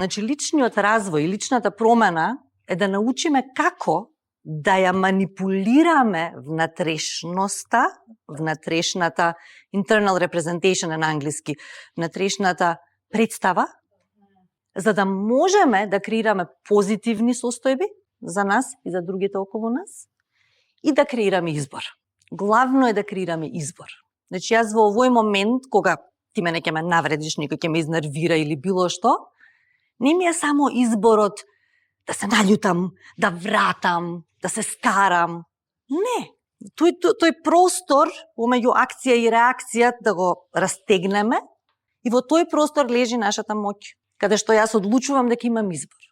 Значи, личниот развој и личната промена е да научиме како да ја манипулираме внатрешноста, внатрешната internal representation на англиски, внатрешната представа, за да можеме да креираме позитивни состојби за нас и за другите околу нас и да креираме избор. Главно е да креираме избор. Значи, јас во овој момент, кога ти мене ќе ме навредиш, некој ќе ме изнервира или било што, не ми е само изборот да се наљутам, да вратам, да се скарам. Не. Тој простор помеѓу акција и реакција да го растегнеме и во тој простор лежи нашата моќ, каде што јас одлучувам дека имам избор.